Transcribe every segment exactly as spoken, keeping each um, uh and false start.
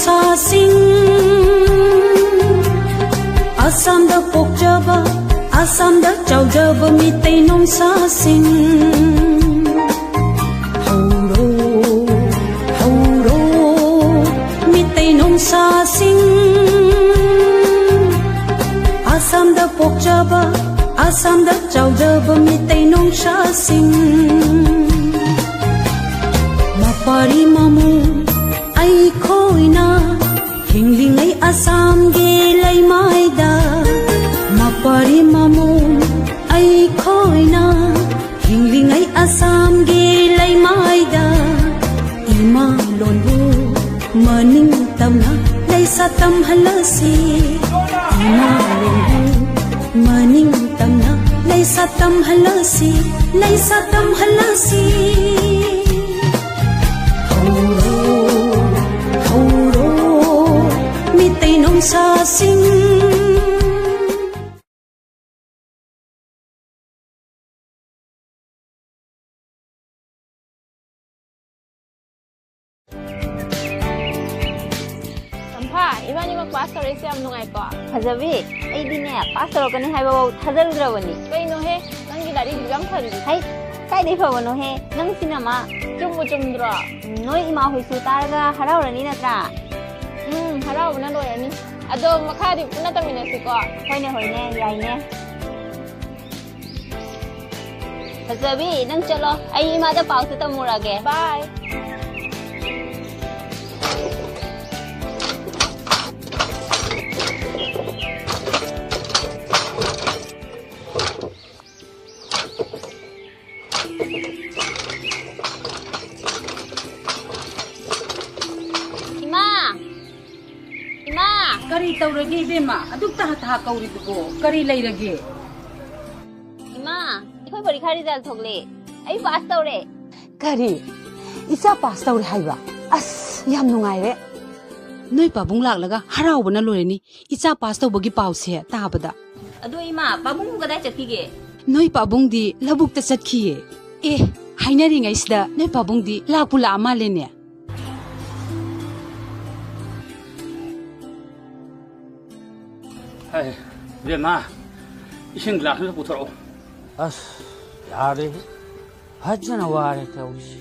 ꯁꯥꯁꯤꯡ, ꯑꯁꯥꯝꯗ ꯄꯣꯛꯆꯕ, ꯑꯁꯥꯝꯗ ꯆꯥꯎꯖꯕ ꯃꯤꯇꯩ ꯅꯣꯡꯁꯥꯁꯤꯡ꯫ ꯍꯧꯔꯣ, ꯍꯧꯔꯣ, ꯃꯤꯇꯩ ꯅꯣꯡꯁꯥꯁꯤꯡ꯫ ꯑꯁꯥꯝꯗ ꯄꯣꯛꯆꯕ, ꯑꯁꯥꯝꯗ ꯆꯥꯎꯖꯕ ꯃꯤꯇꯩ ꯅꯣꯡꯁꯥꯁꯤꯡ꯫ ꯃꯄꯥꯔꯤ ꯃꯃꯨ ꯑꯩꯈꯣꯏꯅ ꯍꯤꯡꯂꯤꯉꯩ ꯑꯁꯥꯝꯒꯤ ꯂꯩꯃꯥꯏꯗ꯫ ꯃꯄꯥꯔꯤ ꯃꯃꯨ ꯑꯩꯈꯣꯏꯅ ꯍꯤꯡꯂꯤꯉꯩ ꯑꯁꯥꯝꯒꯤ ꯂꯩꯃꯥꯏꯗ ꯏꯃꯥ ꯂꯣꯟꯕꯨ ꯃꯅꯤꯡ ꯇꯝꯅ ꯂꯩꯁꯥ ꯇꯝꯍꯜꯂꯁꯤ꯫ ꯏꯃꯥ ꯂꯣꯟꯕꯨ ꯃꯅꯤꯡ ꯇꯝꯅ ꯂꯩꯁꯥ ꯇꯝꯍꯜꯂꯁꯤ, ꯂꯩꯁꯥ ꯇꯝꯍꯜꯂꯁꯤ꯫ ꯍꯧꯔꯣ, ꯍꯧꯔꯣ, ꯃꯤꯇꯩ ꯅꯣꯡꯁꯥꯁꯤꯡ꯫ ꯆꯝꯐꯥ, ꯏꯕꯥꯅꯤꯃꯛ ꯄꯥꯁ ꯇꯧꯔꯛꯏꯁꯦ ꯌꯥꯝ ꯅꯨꯡꯉꯥꯏꯀꯣ? ꯐꯖꯕꯤ, ꯑꯩꯗꯤꯅꯦ, ꯄꯥꯁ ꯇꯧꯔꯛꯀꯅꯤ ꯍꯥꯏꯕꯐꯥꯎ ꯊꯥꯖꯔꯨꯗ꯭ꯔꯕꯅꯤ꯫ ꯀꯩꯅꯣꯍꯦ, ꯅꯪꯒꯤ ꯂꯥꯏꯔꯤꯛ ꯌꯥꯝ ꯐꯔꯤꯗꯨꯗꯤ꯫ ꯍꯩ, ꯀꯥꯏꯗꯩ ꯐꯕꯅꯣꯍꯦ? ꯅꯪꯁꯤꯅ ꯃꯥ꯫ ꯆꯨꯝꯕꯨ ꯆꯨꯝꯗ꯭ꯔꯣ? ꯅꯣꯏ ꯏꯃꯥ ꯍꯣꯏꯁꯨ ꯇꯥꯔꯒ ꯍꯔꯥꯎꯔꯅꯤ ꯅꯠꯇ꯭ꯔꯥ? ꯎꯝ, ꯍꯔꯥꯎꯕꯅ ꯂꯣꯏꯔꯅꯤ꯫ ꯑꯗꯣ ꯃꯈꯥꯗꯤ ꯄꯨꯟꯅ ꯇꯝꯃꯤꯟꯅꯁꯤꯀꯣ꯫ ꯍꯣꯏꯅꯦ, ꯍꯣꯏꯅꯦ, ꯌꯥꯏꯅꯦ꯫ ꯐꯖꯕꯤ, ꯅꯪ ꯆꯠꯂꯣ, ꯑꯩ ꯏꯃꯥꯗ ꯄꯥꯎꯁꯦ ꯇꯝꯃꯨꯔꯒꯦ꯫ ꯕꯥꯏ꯫ ꯏꯃꯥ! ꯏꯃꯥ! ꯀꯔꯤ ꯇꯧꯔꯒꯦ ꯏꯕꯦꯝꯃ? ꯑꯗꯨꯛ ꯇꯍꯥ ꯇꯍꯥ ꯀꯧꯔꯤꯗꯨꯕꯣ? ꯀꯔꯤ ꯂꯩꯔꯒꯦ? ꯏꯃꯥ, ꯑꯩꯈꯣꯏ ꯄꯔꯤꯈꯥ ꯔꯤꯖꯜ ꯊꯣꯛꯂꯦ꯫ ꯑꯩ ꯄꯥꯁ ꯇꯧꯔꯦ꯫ ꯀꯔꯤ? ꯏꯆꯥ ꯄꯥꯁ ꯇꯧꯔꯦ ꯍꯥꯏꯕ? ꯑꯁ, ꯌꯥꯝ ꯅꯨꯡꯉꯥꯏꯔꯦ꯫ ꯅꯣꯏ ꯄꯥꯕꯨꯡ ꯂꯥꯛꯂꯒ ꯍꯔꯥꯎꯕꯅ ꯂꯣꯏꯔꯅꯤ, ꯏꯆꯥ ꯄꯥꯁ ꯇꯧꯕꯒꯤ ꯄꯥꯎꯁꯦ ꯇꯥꯕꯗ꯫ ꯑꯗꯣ ꯏꯃꯥ, ꯄꯥꯕꯨꯡ ꯀꯗꯥꯏ ꯆꯠꯈꯤꯒꯦ? ꯅꯣꯏ ꯄꯥꯕꯨꯡꯗꯤ ꯂꯧꯕꯨꯛꯇ ꯆꯠꯈꯤꯌꯦ꯫ ꯑꯦ, ꯍꯥꯏꯅꯔꯤꯉꯩꯁꯤꯗ ꯅꯣꯏ ꯄꯥꯕꯨꯡꯗꯤ ꯂꯥꯛꯄꯨ ꯂꯥꯛꯑ ꯃꯥꯜꯂꯦꯅꯦ꯫ ꯑꯦ, ꯏꯕꯦꯝꯃ, ꯏꯁꯤꯡ ꯒ꯭ꯂꯥꯁ ꯑꯃ ꯄꯨꯊꯣꯔꯛꯑꯣ꯫ ꯑꯁ, ꯌꯥꯔꯦ꯫ ꯐꯖꯅ ꯋꯥꯔꯦ ꯇꯧꯔꯤꯁꯦ꯫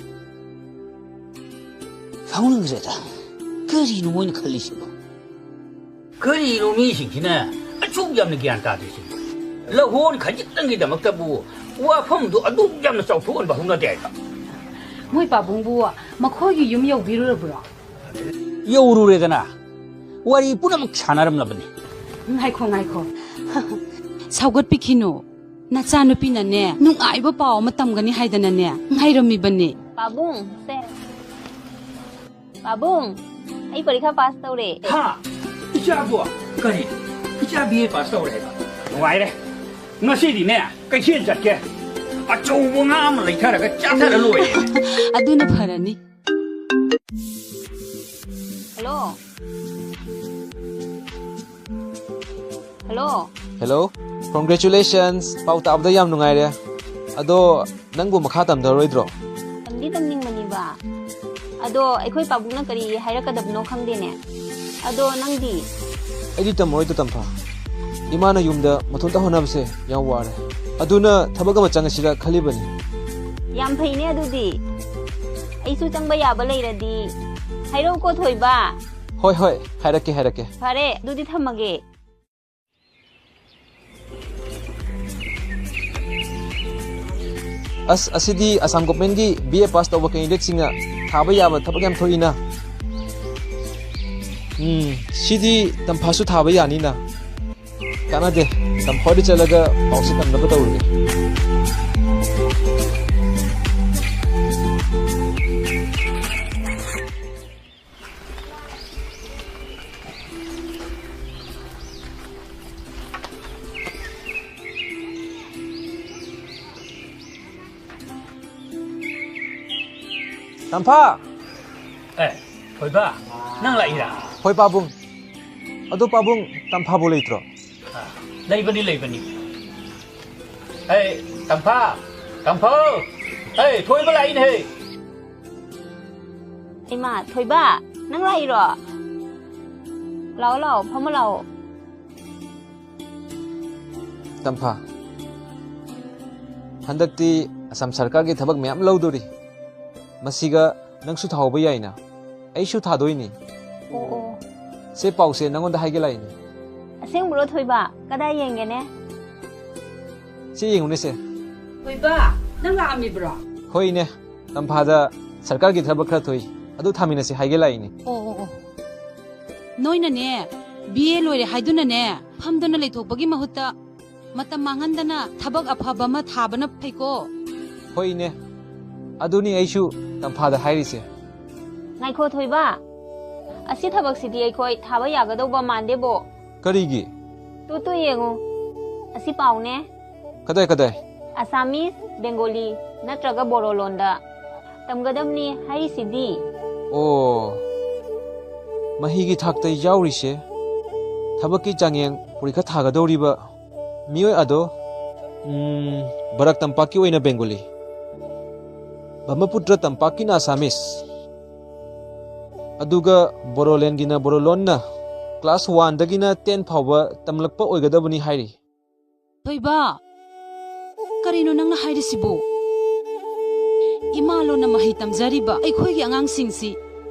ꯁꯥꯎꯅꯤꯡꯈ꯭ꯔꯦꯗ꯫ ꯀꯔꯤꯅꯣ ꯃꯣꯏꯅ ꯈꯜꯂꯤꯁꯤꯕꯣ? ꯀꯔꯤꯅꯣ ꯃꯤꯁꯤꯡꯁꯤꯅ ꯑꯁꯨꯛ ꯌꯥꯝꯅ ꯒ꯭ꯌꯥꯟ ꯇꯥꯗ꯭ꯔꯤꯁꯤꯕꯣ? ꯂꯧꯍꯣꯟ ꯈꯖꯤꯛꯇꯪꯒꯤꯗꯃꯛꯇꯕꯨ ꯋꯥꯐꯝꯗꯨ ꯑꯗꯨꯛ ꯌꯥꯝꯅ ꯆꯥꯎꯊꯣꯛꯍꯟꯕ ꯍꯧꯅꯗꯦ ꯍꯥꯏꯕ꯫ ꯃꯣꯏ ꯄꯥꯕꯨꯡꯕꯨ ꯃꯈꯣꯏꯒꯤ ꯌꯨꯝ ꯌꯧꯕꯤꯔꯨꯔꯕ꯭ꯔꯣ? ꯌꯧꯔꯨꯔꯦꯗꯅ꯫ ꯋꯥꯔꯤ ꯄꯨꯝꯅꯃꯛ ꯁꯥꯟꯅꯔꯝꯂꯕꯅꯤ꯫ ꯉꯥꯏꯈꯣ, ꯉꯥꯏꯈꯣ꯫ ꯁꯥꯎꯒꯠꯄꯤꯈꯤꯅꯨ꯫ ꯅꯆꯥꯅꯨꯄꯤꯅꯅꯦ, ꯅꯨꯡꯉꯥꯏꯕ ꯄꯥꯎ ꯑꯃ ꯇꯝꯒꯅꯤ ꯍꯥꯏꯗꯅꯅꯦ, ꯉꯥꯏꯔꯝꯃꯤꯕꯅꯦ꯫ ꯄꯥꯕꯨꯡ, ꯁꯦ꯫ ꯄꯥꯕꯨꯡ, ꯑꯩ ꯄꯔꯤꯈꯥ ꯄꯥꯁ ꯇꯧꯔꯦ꯫ ꯍꯥ? ꯏꯆꯥꯕꯨ? ꯀꯔꯤ? ꯏꯆꯥ ꯕꯤ ꯑꯦ ꯄꯥꯁ ꯇꯧꯔꯦ ꯍꯥꯏꯕ? ꯅꯨꯡꯉꯥꯏꯔꯦ꯫ ꯉꯁꯤꯗꯤꯅꯦ, ꯀꯩꯊꯦꯜ ꯆꯠꯀꯦ꯫ ꯑꯆꯧꯕ ꯉꯥ ꯑꯃ ꯂꯩꯊꯔꯒ ꯆꯥꯊꯔ ꯂꯣꯏꯔꯦ꯫ ꯑꯗꯨꯅ ꯐꯔꯅꯤ꯫ ꯍꯜꯂꯣ꯫ ꯍꯜꯂꯣ꯫ ꯍꯦꯜꯂꯣ꯫ ꯀꯣꯡꯒ꯭ꯔꯦꯆꯨꯂꯦꯁꯟꯁ꯫ ꯄꯥꯎ ꯇꯥꯕꯗ ꯌꯥꯝ ꯅꯨꯡꯉꯥꯏꯔꯦ꯫ ꯑꯗꯣ ꯅꯪꯕꯨ ꯃꯈꯥ ꯇꯝꯊꯔꯣꯏꯗ꯭ꯔꯣ? ꯇꯝꯗꯤ ꯇꯝꯅꯤꯡꯕꯅꯤꯕ꯫ ꯑꯗꯣ ꯑꯩꯈꯣꯏ ꯄꯥꯕꯨꯡꯅ ꯀꯔꯤ ꯍꯥꯏꯔꯛꯀꯗꯕꯅꯣ ꯈꯪꯗꯦꯅꯦ꯫ ꯑꯗꯣ ꯅꯪꯗꯤ? ꯑꯩꯗꯤ ꯇꯝꯃꯔꯣꯏꯗ, ꯇꯝꯐꯥ꯫ ꯏꯃꯥꯅ ꯌꯨꯝꯗ ꯃꯊꯟꯇ ꯍꯣꯠꯅꯕꯁꯦ ꯌꯥꯝ ꯋꯥꯔꯦ꯫ ꯑꯗꯨꯅ ꯊꯕꯛ ꯑꯃ ꯆꯪꯉꯁꯤꯔ ꯈꯜꯂꯤꯕꯅꯤ꯫ ꯌꯥꯝ ꯐꯩꯅꯦ ꯑꯗꯨꯗꯤ꯫ ꯑꯩꯁꯨ ꯆꯪꯕ ꯌꯥꯕ ꯂꯩꯔꯗꯤ ꯍꯥꯏꯔꯛꯎꯀꯣ, ꯊꯣꯏꯕ꯫ ꯍꯣꯏ, ꯍꯣꯏ, ꯍꯥꯏꯔꯛꯀꯦ, ꯍꯥꯏꯔꯛꯀꯦ꯫ ꯐꯔꯦ, ꯑꯗꯨꯗꯤ ꯊꯝꯃꯒꯦ꯫ ꯑꯁ, ꯑꯁꯤꯗꯤ ꯑꯁꯥꯝ ꯒꯣꯚꯔꯟꯃꯦꯟꯠꯀꯤ ꯕꯤ ꯑꯦ ꯄꯥꯁ ꯇꯧꯕ ꯀꯦꯟꯗꯤꯗꯦꯠꯁꯤꯡꯅ ꯊꯥꯕ ꯌꯥꯕ ꯊꯕꯛ ꯌꯥꯝ ꯊꯣꯛꯏꯅ꯫ ꯎꯝ, ꯁꯤꯗꯤ ꯇꯝꯐꯥꯁꯨ ꯊꯥꯕ ꯌꯥꯅꯤꯅ꯫ ꯀꯥꯟꯅꯗꯦ, ꯇꯝꯐꯥꯗ ꯆꯠꯂꯒ ꯄꯥꯎꯁꯦ ꯇꯝꯅꯕ ꯇꯧꯔꯒꯦ꯫ ꯇꯝꯐꯥ! ꯑꯦ, ꯊꯣꯏꯕ, ꯅꯪ ꯂꯥꯛꯏꯔꯥ? ꯍꯣꯏ, ꯄꯥꯕꯨꯡ꯫ ꯑꯗꯣ ꯄꯥꯕꯨꯡ, ꯇꯝꯐꯥꯕꯨ ꯂꯩꯇ꯭ꯔꯣ? ꯑ, ꯂꯩꯕꯅꯤ, ꯂꯩꯕꯅꯤ꯫ ꯑꯦ, ꯇꯝꯐꯥ! ꯇꯝꯐꯥ! ꯑꯦ, ꯊꯣꯏꯕ ꯂꯥꯛꯏꯅꯦꯍꯦ! ꯏꯃꯥ, ꯊꯣꯏꯕ, ꯅꯪ ꯂꯥꯛꯏꯔꯣ? ꯂꯥꯛꯑꯣ, ꯂꯥꯛꯑꯣ, ꯐꯝꯃꯣ ꯂꯥꯛꯑꯣ꯫ ꯇꯝꯐꯥ, ꯍꯟꯗꯛꯇꯤ ꯑꯁꯥꯝ ꯁꯔꯀꯥꯔꯒꯤ ꯊꯕꯛ ꯃꯌꯥꯝ ꯂꯧꯗꯣꯔꯤ꯫ ꯃꯁꯤꯒ ꯅꯪꯁꯨ ꯊꯥꯍꯧꯕ ꯌꯥꯏꯅ꯫ ꯑꯩꯁꯨ ꯊꯥꯗꯣꯏꯅꯤ꯫ ꯑꯣ, ꯑꯣ꯫ ꯁꯦ, ꯄꯥꯎꯁꯦ ꯅꯪꯉꯣꯟꯗ ꯍꯥꯏꯒꯦ ꯂꯥꯛꯏꯅꯤ꯫ ꯑꯁꯦꯡꯕ꯭ꯔꯣ, ꯊꯣꯏꯕ? ꯀꯗꯥꯏ ꯌꯦꯡꯒꯦꯅꯦ? ꯁꯤ ꯌꯦꯡꯉꯨꯅꯦ, ꯁꯦ꯫ ꯊꯣꯏꯕ, ꯅꯪ ꯂꯥꯛꯑꯝꯃꯤꯕ꯭ꯔꯣ? ꯍꯣꯏ, ꯏꯅꯦ꯫ ꯇꯝꯐꯥꯗ ꯁꯔꯀꯥꯔꯒꯤ ꯊꯕꯛ ꯈꯔ ꯊꯣꯛꯏ, ꯑꯗꯨ ꯊꯥꯃꯤꯟꯅꯁꯤ ꯍꯥꯏꯒꯦ ꯂꯥꯛꯏꯅꯤ꯫ ꯑꯣ, ꯑꯣ, ꯑꯣ꯫ ꯅꯣꯏꯅꯅꯦ, ꯕꯤ ꯑꯦ ꯂꯣꯏꯔꯦ ꯍꯥꯏꯗꯨꯅꯅꯦ, ꯐꯝꯗꯨꯅ ꯂꯩꯊꯣꯛꯄꯒꯤ ꯃꯍꯨꯠꯇ ꯃꯇꯝ ꯃꯥꯡꯍꯟꯗꯅ ꯊꯕꯛ ꯑꯐꯕ ꯑꯃ ꯊꯥꯕꯅ ꯐꯩꯀꯣ꯫ ꯍꯣꯏ, ꯏꯅꯦ꯫ ꯑꯗꯨꯅꯤ ꯑꯩꯁꯨ ꯇꯝꯐꯥꯗ ꯍꯥꯏꯔꯤꯁꯦ꯫ ꯉꯥꯏꯈꯣ, ꯊꯣꯏꯕ꯫ ꯑꯁꯤ ꯊꯕꯛꯁꯤꯗꯤ ꯑꯩꯈꯣꯏ ꯊꯥꯕ ꯌꯥꯒꯗꯧꯕ ꯃꯥꯟꯗꯦꯕꯣ꯫ ꯀꯔꯤꯒꯤ? ꯇꯨ, ꯇꯨ ꯌꯦꯡꯉꯨ꯫ ꯑꯁꯤ ꯄꯥꯎꯅꯦ꯫ ꯀꯗꯥꯏ, ꯀꯗꯥꯏ? ꯑꯁꯥꯃꯤꯁ, ꯕꯦꯡꯒꯣꯂꯤ ꯅꯠꯇ꯭ꯔꯒ ꯕꯣꯔꯣ ꯂꯣꯟꯗ ꯇꯝꯒꯗꯕꯅꯤ ꯍꯥꯏꯔꯤꯁꯤꯗꯤ꯫ ꯑꯣ, ꯃꯍꯩꯒꯤ ꯊꯥꯛꯇ ꯌꯥꯎꯔꯤꯁꯦ ꯊꯕꯛꯀꯤ ꯆꯥꯡꯌꯦꯡ ꯄꯔꯤꯈꯥ ꯊꯥꯒꯗꯧꯔꯤꯕ ꯃꯤꯑꯣꯏ ꯑꯗꯣ, ꯎꯝ, ꯕꯔꯥꯛ ꯇꯝꯄꯥꯛꯀꯤ ꯑꯣꯏꯅ ꯕꯦꯡꯒꯣꯂꯤ, ꯕ꯭ꯔꯍꯃꯄꯨꯇ꯭ꯔ ꯇꯝꯄꯥꯛꯀꯤꯅ ꯑꯁꯥꯃꯤꯁ, ꯑꯗꯨꯒ ꯕꯣꯔꯣꯂꯦꯟꯒꯤꯅ ꯕꯣꯔꯣꯂꯣꯟꯅ class one ꯗꯒꯤꯅ ten ꯐꯥꯎꯕ ꯇꯝꯂꯛꯄ ꯑꯣꯏꯒꯗꯕꯅꯤ ꯍꯥꯏꯔꯤ꯫ ꯊꯣꯏꯕ, ꯀꯔꯤꯅꯣ ꯅꯪꯅ ꯍꯥꯏꯔꯤꯁꯤꯕꯨ? ꯏꯃꯥ ꯂꯣꯟꯅ ꯃꯍꯩ ꯇꯝꯖꯔꯤꯕ ꯑꯩꯈꯣꯏꯒꯤ ꯑꯉꯥꯡꯁꯤꯡꯁꯤ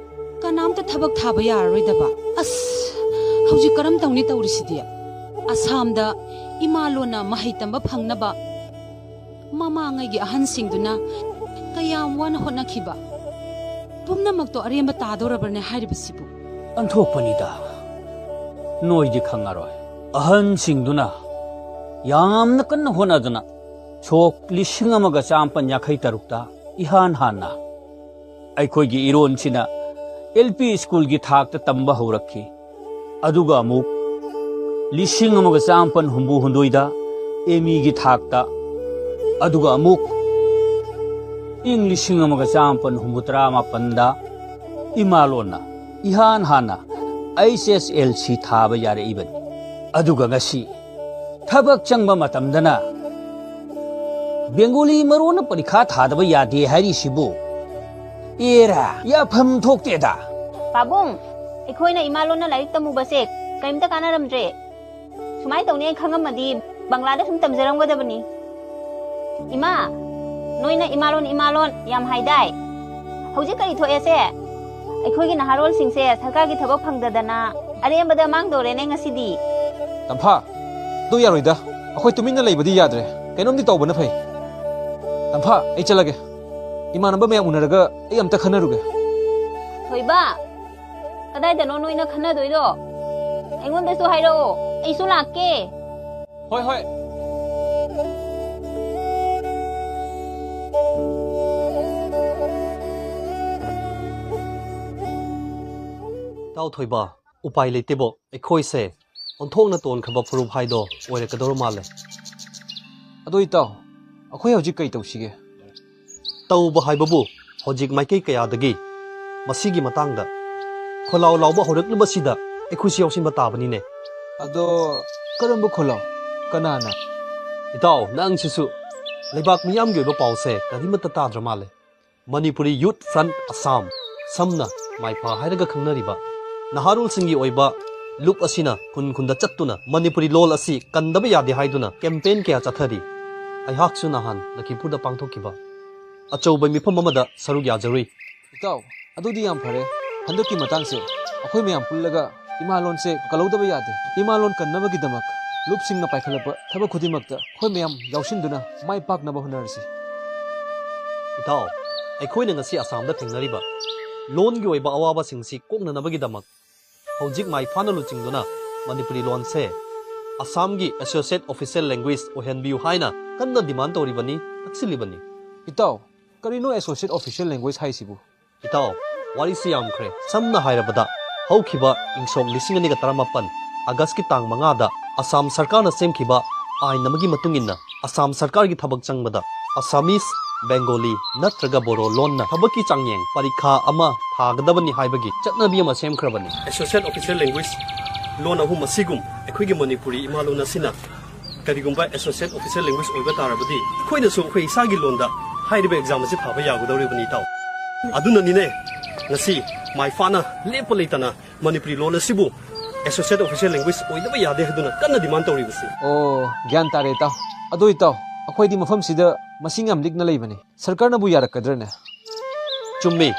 ꯀꯅꯥꯝꯇ ꯊꯕꯛ ꯊꯥꯕ ꯌꯥꯔꯔꯣꯏꯗꯕ? ꯑꯁ, ꯍꯧꯖꯤꯛ ꯀꯔꯝ ꯇꯧꯅꯤ ꯇꯧꯔꯤꯁꯤꯗꯤ? ꯑꯁꯥꯝꯗ ꯏꯃꯥ ꯂꯣꯟꯅ ꯃꯍꯩ ꯇꯝꯕ ꯐꯪꯅꯕ ꯃꯃꯥꯡꯉꯩꯒꯤ ꯑꯍꯟꯁꯤꯡꯗꯨꯅ ꯀꯌꯥꯝ ꯋꯥꯅ ꯍꯣꯠꯅꯈꯤꯕ, ꯄꯨꯝꯅꯃꯛꯇꯣ ꯑꯔꯦꯝꯕ ꯇꯥꯗꯧꯔꯕ꯭ꯔꯅꯦ ꯍꯥꯏꯔꯤꯕꯁꯤꯕꯨ? ꯑꯣꯟꯊꯣꯛꯄꯅꯤꯗ, ꯅꯣꯏꯗꯤ ꯈꯪꯉꯔꯣꯏ꯫ ꯑꯍꯟꯁꯤꯡꯗꯨꯅ ꯌꯥꯝꯅ ꯀꯟꯅ ꯍꯣꯠꯅꯗꯨꯅ ꯁꯣꯛ ꯂꯤꯁꯤꯡ ꯑꯃꯒ ꯆꯥꯃꯥꯄꯟ ꯌꯥꯡꯈꯩ ꯇꯔꯨꯛꯇ ꯏꯍꯥꯟ ꯍꯥꯟꯅ ꯑꯩꯈꯣꯏꯒꯤ ꯏꯔꯣꯟꯁꯤꯅ L P school ꯒꯤ ꯊꯥꯛꯇ ꯇꯝꯕ ꯍꯧꯔꯛꯈꯤ꯫ ꯑꯗꯨꯒ ꯑꯃꯨꯛ ꯂꯤꯁꯤꯡ ꯑꯃꯒ ꯆꯥꯃꯥꯄꯟ ꯍꯨꯝꯐꯨ ꯍꯨꯝꯗꯣꯏꯗ M E ꯒꯤ ꯊꯥꯛꯇ, ꯑꯗꯨꯒ ꯑꯃꯨꯛ ꯏꯪ ꯂꯤꯁꯤꯡ ꯑꯃꯒ ꯆꯥꯃꯥꯄꯟ ꯍꯨꯝꯐꯨ ꯇꯔꯥ ꯃꯥꯄꯟꯗ ꯏꯃꯥꯂꯣꯟꯅ ꯏꯍꯥꯟ ꯍꯥꯟꯅ H S L C ꯊꯥꯕ ꯌꯥꯔꯛꯏꯕꯅꯤ꯫ ꯑꯗꯨꯒ ꯉꯁꯤ ꯊꯕꯛ ꯆꯪꯕ ꯃꯇꯝꯗꯅ ꯕꯦꯡꯒꯣꯂꯤ ꯃꯔꯣꯟꯅ ꯄꯔꯤꯈꯥ ꯊꯥꯗꯕ ꯌꯥꯗꯦ ꯍꯥꯏꯔꯤꯁꯤꯕꯨ? ꯑꯦꯔꯥ, ꯌꯥꯐꯝ ꯊꯣꯛꯇꯦꯗ꯫ ꯄꯥꯕꯨꯡ, ꯑꯩꯈꯣꯏꯅ ꯏꯃꯥ ꯂꯣꯟꯅ ꯂꯥꯏꯔꯤꯛ ꯇꯝꯃꯨꯕꯁꯦ ꯀꯔꯤꯝꯇ ꯀꯥꯟꯅꯔꯝꯗ꯭ꯔꯦ꯫ ꯁꯨꯃꯥꯏꯅ ꯇꯧꯅꯤ ꯑꯩ ꯈꯪꯉꯝꯃꯗꯤ ꯕꯪꯒ꯭ꯂꯥꯗ ꯁꯨꯝ ꯇꯝꯖꯔꯝꯒꯗꯕꯅꯤ꯫ ꯏꯃꯥ, ꯅꯣꯏꯅ ꯏꯃꯥꯂꯣꯟ, ꯏꯃꯥꯂꯣꯟ ꯌꯥꯝ ꯍꯥꯏꯗꯥꯏ? ꯍꯧꯖꯤꯛ ꯀꯔꯤ ꯊꯣꯛꯑꯦꯁꯦ? ꯑꯩꯈꯣꯏꯒꯤ ꯅꯍꯥꯔꯣꯜꯁꯤꯡꯁꯦ ꯁꯔꯀꯥꯔꯒꯤ ꯊꯕꯛ ꯐꯪꯗꯗꯅ ꯑꯔꯦꯝꯕꯗ ꯃꯥꯡꯗꯧꯔꯦꯅꯦ ꯉꯁꯤꯗꯤ꯫ ꯇꯝꯐꯥ, ꯑꯗꯨ ꯌꯥꯔꯣꯏꯗ꯫ ꯑꯩꯈꯣꯏ ꯇꯨꯃꯤꯟꯅ ꯂꯩꯕꯗꯤ ꯌꯥꯗ꯭ꯔꯦ꯫ ꯀꯩꯅꯣꯝꯗꯤ ꯇꯧꯕꯅ ꯐꯩ꯫ ꯇꯝꯐꯥ, ꯑꯩ ꯆꯠꯂꯒꯦ꯫ ꯏꯃꯥꯟꯅꯕ ꯃꯌꯥꯝ ꯎꯅꯔꯒ ꯑꯩ ꯑꯝꯇ ꯈꯟꯅꯔꯨꯒꯦ꯫ ꯊꯣꯏꯕ, ꯀꯗꯥꯏꯗꯅꯣ ꯅꯣꯏꯅ ꯈꯟꯅꯗꯣꯏꯗꯣ? ꯑꯩꯉꯣꯟꯗꯁꯨ ꯍꯥꯏꯔꯛꯑꯣ, ꯑꯩꯁꯨ ꯂꯥꯛꯀꯦ꯫ ꯍꯣꯏ, ꯍꯣꯏ꯫ ꯏꯇꯥꯎ ꯊꯣꯏꯕ, ꯎꯄꯥꯏ ꯂꯩꯇꯦꯕꯣ, ꯑꯩꯈꯣꯏꯁꯦ ꯑꯣꯟꯊꯣꯛꯅ ꯇꯣꯟꯈ꯭ꯔꯕ ꯐꯨꯔꯨꯞ ꯍꯥꯏꯗꯣ ꯑꯣꯏꯔꯛꯀꯗꯧꯔ ꯃꯥꯜꯂꯦ꯫ ꯑꯗꯣ ꯏꯇꯥꯎ, ꯑꯩꯈꯣꯏ ꯍꯧꯖꯤꯛ ꯀꯩ ꯇꯧꯁꯤꯒꯦ? ꯇꯧꯕ ꯍꯥꯏꯕꯕꯨ ꯍꯧꯖꯤꯛ ꯃꯥꯏꯀꯩ ꯀꯌꯥꯗꯒꯤ ꯃꯁꯤꯒꯤ ꯃꯇꯥꯡꯗ ꯈꯣꯜꯂꯥꯎ ꯂꯥꯎꯕ ꯍꯧꯔꯛꯂꯤꯕꯁꯤꯗ ꯑꯩꯈꯣꯏꯁꯨ ꯌꯥꯎꯁꯤꯟꯕ ꯇꯥꯕꯅꯤꯅꯦ꯫ ꯑꯗꯣ ꯀꯔꯝꯕ ꯈꯣꯜꯂꯥꯎ? ꯀꯅꯥꯅ? ꯏꯇꯥꯎ, ꯅꯪꯁꯤꯁꯨ ꯂꯩꯕꯥꯛ ꯃꯤꯌꯥꯝꯒꯤ ꯑꯣꯏꯕ ꯄꯥꯎꯁꯦ ꯀꯔꯤꯃꯠꯇ ꯇꯥꯗ꯭ꯔ ꯃꯥꯜꯂꯦ꯫ ꯃꯅꯤꯄꯨꯔꯤ ꯌꯨꯠ ꯐ꯭ꯔꯟꯠ ꯑꯁꯥꯝ, ꯁꯝꯅ ꯃꯥꯏꯐꯥ ꯍꯥꯏꯔꯒ ꯈꯪꯅꯔꯤꯕ ꯅꯍꯥꯔꯣꯜꯁꯤꯡꯒꯤ ꯑꯣꯏꯕ ꯂꯨꯞ ꯑꯁꯤꯅ ꯈꯨꯟ ꯈꯨꯟꯗ ꯆꯠꯇꯨꯅ ꯃꯅꯤꯄꯨꯔꯤ ꯂꯣꯜ ꯑꯁꯤ ꯀꯟꯗꯕ ꯌꯥꯗꯦ ꯍꯥꯏꯗꯨꯅ ꯀꯦꯝꯄꯦꯟ ꯀꯌꯥ ꯆꯠꯊꯔꯤ꯫ ꯑꯩꯍꯥꯛꯁꯨ ꯅꯍꯥꯟ ꯂꯈꯤꯄꯨꯔꯗ ꯄꯥꯡꯊꯣꯛꯈꯤꯕ ꯑꯆꯧꯕ ꯃꯤꯐꯝ ꯑꯃꯗ ꯁꯔꯨꯛ ꯌꯥꯖꯔꯨꯏ꯫ ꯏꯇꯥꯎ, ꯑꯗꯨꯗꯤ ꯌꯥꯝ ꯐꯔꯦ꯫ ꯍꯟꯗꯛꯀꯤ ꯃꯇꯥꯡꯁꯦ ꯑꯩꯈꯣꯏ ꯃꯌꯥꯝ ꯄꯨꯜꯂꯒ ꯏꯃꯥ ꯂꯣꯟꯁꯦ ꯀꯜꯍꯧꯗꯕ ꯌꯥꯗꯦ꯫ ꯏꯃꯥ ꯂꯣꯟ ꯀꯟꯅꯕꯒꯤꯗꯃꯛ ꯂꯨꯞꯁꯤꯡꯅ ꯄꯥꯏꯈꯠꯂꯛꯄ ꯊꯕꯛ ꯈꯨꯗꯤꯡꯃꯛꯇ ꯑꯩꯈꯣꯏ ꯃꯌꯥꯝ ꯌꯥꯎꯁꯤꯟꯗꯨꯅ ꯃꯥꯏ ꯄꯥꯛꯅꯕ ꯍꯣꯠꯅꯔꯁꯤ꯫ ꯏꯇꯥꯎ, ꯑꯩꯈꯣꯏꯅ ꯉꯁꯤ ꯑꯁꯥꯝꯗ ꯊꯦꯡꯅꯔꯤꯕ ꯂꯣꯟꯒꯤ ꯑꯣꯏꯕ ꯑꯋꯥꯕꯁꯤꯡꯁꯤ ꯀꯣꯛꯅꯅꯕꯒꯤꯗꯃꯛ ꯍꯧꯖꯤꯛ ꯃꯥꯏꯐꯥꯅ ꯂꯨꯆꯤꯡꯗꯨꯅ ꯃꯅꯤꯄꯨꯔꯤ ꯂꯣꯟꯁꯦ ꯑꯁꯥꯝꯒꯤ ꯑꯦꯁꯣꯁꯤꯌꯦꯠ ꯑꯣꯐꯤꯁꯤꯌꯦꯜ ꯂꯦꯡꯒ꯭ꯋꯦꯖ ꯑꯣꯏꯍꯟꯕꯤꯌꯨ ꯍꯥꯏꯅ ꯀꯟꯅ ꯗꯤꯃꯥꯟ ꯇꯧꯔꯤꯕꯅꯤ, ꯇꯛꯁꯤꯜꯂꯤꯕꯅꯤ꯫ ꯏꯇꯥꯎ, ꯀꯔꯤꯅꯣ ꯑꯦꯁꯣꯁꯤꯌꯦꯠ ꯑꯣꯐꯤꯁꯤꯌꯦꯜ ꯂꯦꯡꯒ꯭ꯋꯦꯖ ꯍꯥꯏꯁꯤꯕꯨ? ꯏꯇꯥꯎ, ꯋꯥꯔꯤꯁꯤ ꯌꯥꯝꯈ꯭ꯔꯦ꯫ ꯁꯝꯅ ꯍꯥꯏꯔꯕꯗ, ꯍꯧꯈꯤꯕ ꯏꯪ ꯁꯣꯛ ꯂꯤꯁꯤꯡ ꯑꯅꯤꯒ ꯇꯔꯥꯃꯥꯄꯟ ꯑꯥꯒꯁꯀꯤ ꯇꯥꯡ ꯃꯉꯥꯗ ꯑꯁꯥꯝ ꯁꯔꯀꯥꯔꯅ ꯁꯦꯝꯈꯤꯕ ꯑꯥꯏꯟ ꯑꯃꯒꯤ ꯃꯇꯨꯡ ꯏꯟꯅ ꯑꯁꯥꯝ ꯁꯔꯀꯥꯔꯒꯤ ꯊꯕꯛ ꯆꯪꯕꯗ ꯑꯁꯥꯃꯤꯁ, ꯕꯦꯡꯒꯣꯂꯤ ꯅꯠꯇ꯭ꯔꯒ ꯕꯣꯔꯣ ꯂꯣꯟꯅ ꯊꯕꯛꯀꯤ ꯆꯥꯡꯌꯦꯡ ꯄꯔꯤꯈꯥ ꯑꯃ ꯊꯥꯒꯗꯕꯅꯤ ꯍꯥꯏꯕꯒꯤ ꯆꯠꯅꯕꯤ ꯑꯃ ꯁꯦꯝꯈ꯭ꯔꯕꯅꯤ꯫ ꯑꯦꯁꯣꯁꯤꯌꯦꯠ ꯑꯣꯐꯤꯁꯤꯌꯦꯜ ꯂꯦꯡꯒ꯭ꯋꯦꯖ ꯂꯣꯟ ꯑꯍꯨꯝ ꯑꯁꯤꯒꯨꯝ ꯑꯩꯈꯣꯏꯒꯤ ꯃꯅꯤꯄꯨꯔꯤ ꯏꯃꯥ ꯂꯣꯟ ꯑꯁꯤꯅ ꯀꯔꯤꯒꯨꯝꯕ ꯑꯦꯁꯣꯁꯤꯌꯦꯠ ꯑꯣꯐꯤꯁꯤꯌꯦꯜ ꯂꯦꯡꯒ꯭ꯋꯦꯖ ꯑꯣꯏꯕ ꯇꯥꯔꯕꯗꯤ ꯑꯩꯈꯣꯏꯅꯁꯨ ꯑꯩꯈꯣꯏ ꯏꯁꯥꯒꯤ ꯂꯣꯟꯗ ꯍꯥꯏꯔꯤꯕ ꯑꯦꯛꯖꯥꯝ ꯑꯁꯤ ꯊꯥꯕ ꯌꯥꯒꯗꯧꯔꯤꯕꯅꯤ ꯏꯇꯥꯎ꯫ ꯑꯗꯨꯅꯅꯤꯅꯦ ꯉꯁꯤ ꯃꯥꯏꯐꯥꯅ ꯂꯦꯞꯄ ꯂꯩꯇꯅ ꯃꯅꯤꯄꯨꯔꯤ ꯂꯣꯟ ꯑꯁꯤꯕꯨ ꯑꯦꯁꯣꯁꯤꯌꯦꯠ ꯑꯣꯐꯤꯁꯤꯌꯦꯜ ꯂꯦꯡꯒ꯭ꯋꯦꯖ ꯑꯣꯏꯗꯕ ꯌꯥꯗꯦ ꯍꯥꯏꯗꯨꯅ ꯀꯟꯅ ꯗꯤꯃꯥꯟ ꯇꯧꯔꯤꯕꯁꯤ꯫ ꯑꯣ, ꯒ꯭ꯌꯥꯟ ꯇꯥꯔꯦ, ꯏꯇꯥꯎ꯫ ꯑꯗꯣ, ꯏꯇꯥꯎ, ꯑꯩꯈꯣꯏꯗꯤ ꯃꯐꯝꯁꯤꯗ ꯃꯁꯤꯡ ꯌꯥꯝ ꯂꯤꯛꯅ ꯂꯩꯕꯅꯤ꯫ ꯁꯔꯀꯥꯔꯅꯕꯨ ꯌꯥꯔꯛꯀꯗ꯭ꯔꯅꯦ? ꯆꯨꯝꯃꯤ꯫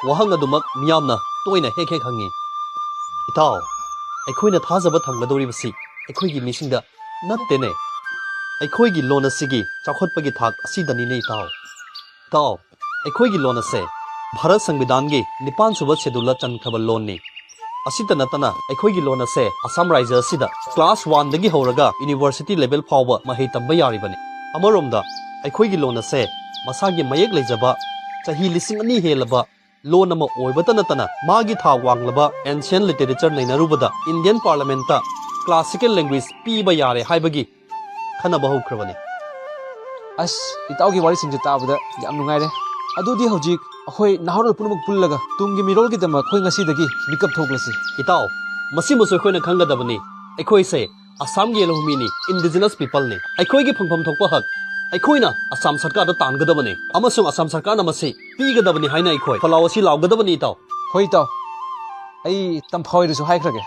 ꯋꯥꯍꯪ ꯑꯗꯨꯃꯛ ꯃꯤꯌꯥꯝꯅ ꯇꯣꯏꯅ ꯍꯦꯛ ꯍꯦꯛ ꯍꯪꯉꯤ꯫ ꯏꯇꯥꯎ, ꯑꯩꯈꯣꯏꯅ ꯊꯥꯖꯕ ꯊꯝꯒꯗꯧꯔꯤꯕꯁꯤ ꯑꯩꯈꯣꯏꯒꯤ ꯃꯤꯁꯤꯡꯗ ꯅꯠꯇꯦꯅꯦ꯫ ꯑꯩꯈꯣꯏꯒꯤ ꯂꯣꯟ ꯑꯁꯤꯒꯤ ꯆꯥꯎꯈꯠꯄꯒꯤ ꯊꯥꯛ ꯑꯁꯤꯗꯅꯤꯅꯦ, ꯏꯇꯥꯎ꯫ ꯏꯇꯥꯎ, ꯑꯩꯈꯣꯏꯒꯤ ꯂꯣꯟ ꯑꯁꯦ ꯚꯥꯔꯠ ꯁꯪꯕꯤꯙꯥꯟꯒꯤ ꯅꯤꯄꯥꯟ ꯁꯨꯕ ꯁꯦꯗꯨꯜꯗ ꯆꯟꯈ꯭ꯔꯕ ꯂꯣꯟꯅꯤ꯫ ꯑꯁꯤꯇ ꯅꯠꯇꯅ, ꯑꯩꯈꯣꯏꯒꯤ ꯂꯣꯟ ꯑꯁꯦ ꯑꯁꯥꯝ ꯔꯥꯏꯖ꯭ꯌ ꯑꯁꯤꯗ class one ꯗꯒꯤ ꯍꯧꯔꯒ university level ꯐꯥꯎꯕ ꯃꯍꯩ ꯇꯝꯕ ꯌꯥꯔꯤꯕꯅꯤ꯫ ꯑꯃꯔꯣꯝꯗ, ꯑꯩꯈꯣꯏꯒꯤ ꯂꯣꯟ ꯑꯁꯦ ꯃꯁꯥꯒꯤ ꯃꯌꯦꯛ ꯂꯩꯖꯕ, ꯆꯍꯤ ꯂꯤꯁꯤꯡ ꯑꯅꯤ ꯍꯦꯜꯂꯕ ꯂꯣꯟ ꯑꯃ ꯑꯣꯏꯕꯇ ꯅꯠꯇꯅ, ꯃꯥꯒꯤ ꯊꯥꯛ ꯋꯥꯡꯂꯕ ancient literature ꯅꯩꯅꯔꯨꯕꯗ Indian Parliament ꯇ classical language ꯄꯤꯕ ꯌꯥꯔꯦ ꯍꯥꯏꯕꯒꯤ ꯈꯟꯅꯕ ꯍꯧꯈ꯭ꯔꯕꯅꯤ꯫ ꯑꯁ, ꯏꯇꯥꯎꯒꯤ ꯋꯥꯔꯤꯁꯤꯡꯁꯦ ꯇꯥꯕꯗ ꯌꯥꯝ ꯅꯨꯡꯉꯥꯏꯔꯦ꯫ ꯑꯗꯨꯗꯤ ꯍꯧꯖꯤꯛ ꯑꯩꯈꯣꯏ ꯅꯍꯥꯔꯣꯜ ꯄꯨꯝꯅꯃꯛ ꯄꯨꯜꯂꯒ ꯇꯨꯡꯒꯤ ꯃꯤꯔꯣꯜꯒꯤꯗꯃꯛ ꯑꯩꯈꯣꯏ ꯉꯁꯤꯗꯒꯤ ꯃꯤꯀꯞ ꯊꯣꯛꯂꯁꯤ꯫ ꯏꯇꯥꯎ, ꯃꯁꯤꯃꯁꯨ ꯑꯩꯈꯣꯏꯅ ꯈꯪꯒꯗꯕꯅꯤ꯫ ꯑꯩꯈꯣꯏꯁꯦ ꯑꯁꯥꯝꯒꯤ ꯂꯧꯃꯤꯅꯤ, indigenous people ꯅꯤ꯫ ꯑꯩꯈꯣꯏꯒꯤ ꯐꯪꯐꯝ ꯊꯣꯛꯄ ꯍꯛ ꯑꯩꯈꯣꯏꯅ ꯑꯁꯥꯝ ꯁꯔꯀꯥꯔꯗ ꯇꯥꯟꯒꯗꯕꯅꯤ, ꯑꯃꯁꯨꯡ ꯑꯁꯥꯝ ꯁꯔꯀꯥꯔꯅ ꯃꯁꯤ ꯄꯤꯒꯗꯕꯅꯤ ꯍꯥꯏꯅ ꯑꯩꯈꯣꯏ ꯈꯣꯜꯂꯥꯎ ꯑꯁꯤ ꯂꯥꯎꯒꯗꯕꯅꯤ, ꯏꯇꯥꯎ꯫ ꯍꯣꯏ, ꯏꯇꯥꯎ꯫ ꯑꯩ ꯇꯝꯐꯥ ꯍꯣꯏꯗꯁꯨ ꯍꯥꯏꯈ꯭ꯔꯒꯦ꯫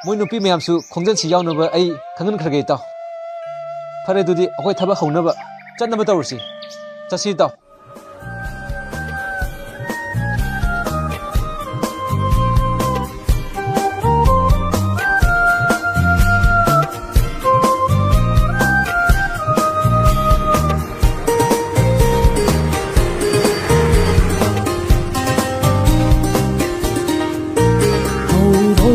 ꯃꯣꯏ ꯅꯨꯄꯤ ꯃꯌꯥꯝꯁꯨ ꯈꯣꯡꯖꯟꯁꯤ ꯌꯥꯎꯅꯕ ꯑꯩ ꯈꯪꯍꯟꯈ꯭ꯔꯒꯦ, ꯏꯇꯥꯎ꯫ ꯐꯔꯦ, ꯑꯗꯨꯗꯤ ꯑꯩꯈꯣꯏ ꯊꯕꯛ ꯍꯧꯅꯕ ꯆꯠꯅꯕ ꯇꯧꯔꯁꯤ꯫ ꯆꯠꯁꯤ, ꯏꯇꯥꯎ꯫ ꯍꯧꯔꯣ,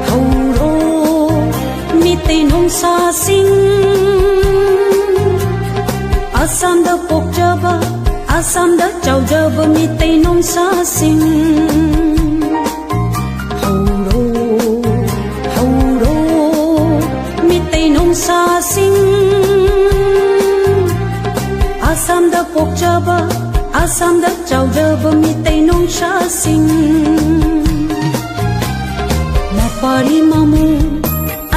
ꯍꯧꯔꯣ, ꯃꯤꯇꯩ ꯅꯣꯡꯁꯥꯁꯤꯡ, ꯑꯁꯥꯝꯗ ꯄꯣꯛꯆꯕ, ꯑꯁꯥꯝꯗ ꯆꯥꯎꯖꯕ ꯃꯤꯇꯩ ꯅꯣꯡꯁꯥꯁꯤꯡ꯫ ꯍꯧꯔꯣ, ꯍꯧꯔꯣ, ꯃꯤꯇꯩ ꯅꯣꯡꯁꯥꯁꯤꯡ, ꯑꯁꯥꯝꯗ ꯄꯣꯛꯆꯕ, ꯑꯁꯥꯝꯗ ꯆꯥꯎꯖꯕ ꯃꯤꯇꯩ ꯅꯣꯡꯁꯥꯁꯤꯡ꯫ ꯃꯄꯥꯔꯤ ꯃꯃꯨ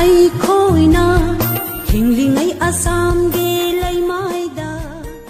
ꯑꯩꯈꯣꯏꯅ ꯍꯤꯡꯂꯤꯉꯩ ꯑꯁꯥꯝꯒꯤ